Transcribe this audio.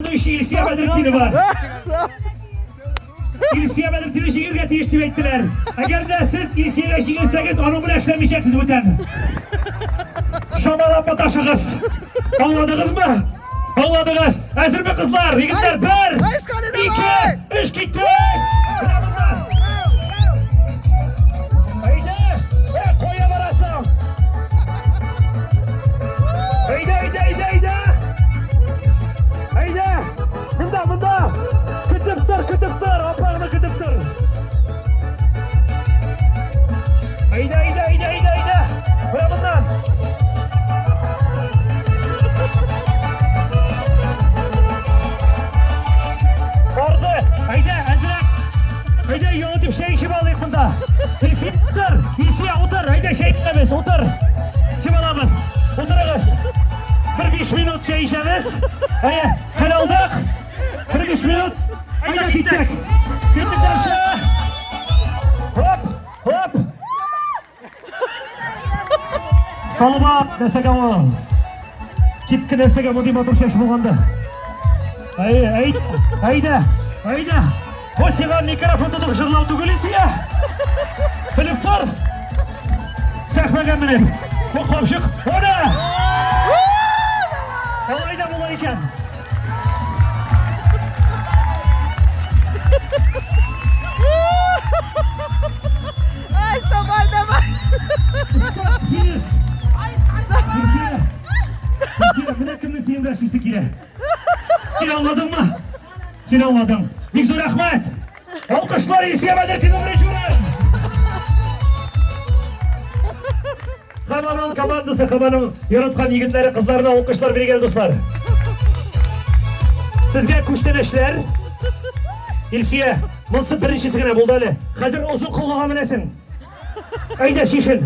Ведущий Илсия Бәдретдинова. Илсия Бәдретдинова җиңергә тиеш дип әйттеләр. Әгәр дә сез Илсиягә җиңелсәгез, аның белән эшләмичәксез бүтән. Шамалап маташыгыз. Аңладыгызмы? Аңладыгыз. Әзерме кызлар, егетләр? Бер, ике, өч, киттек! Менә монда. Әйдә! Ә, кая барасың? Әйдә, әйдә, әйдә, әйдә! Әйдә! Монда, монда! Көтеп тор, көтеп тор, апаңны көтеп тор. Әйдә, әйдә, әйдә, әйдә, әйдә! Менә моннан! Барды! Әйдә, әзрәк! Әйдә, ял итеп чәй эчеп алыйк монда. Илсия, утыр! Илсия, утыр! Әйдә, чәй эчәбез, утыр! Эчеп алабыз. Утырыгыз. Бер биш минут чәй эчәбез. Әйе, хәл алдык. Бер биш минут. Әйдә, киттек. Киттек дальше. Хоп, хоп. Салып нәрсәгә ул? Кипке нәрсәгә мондый матур чәч булганда? Әй, әй, әйдә, әйдә. Бу сиңа микрофон тотып җырлау түгел исә. Белеп тор. Сәхнәгә менеп. Бу капчык. Ана! Алай да була икән. Ай, давай, давай. Финиш. Илсөя. Илсөя, менә кемнең синең белән эшлисе килә. Син аңладыңмы? Син аңладың. Бик зур рәхмәт. Алкышлар Илсөя Бәдертдинова беренче урын. Һәм аның командасы, һәм аның яраткан егетләре, кызларына алкышлар биргән дуслар. Сезгә күчтәнәчләр. Илсөя, монсы беренчесе генә булды әле. Хәзер озын колгага менәсең. Әйдә, чишен.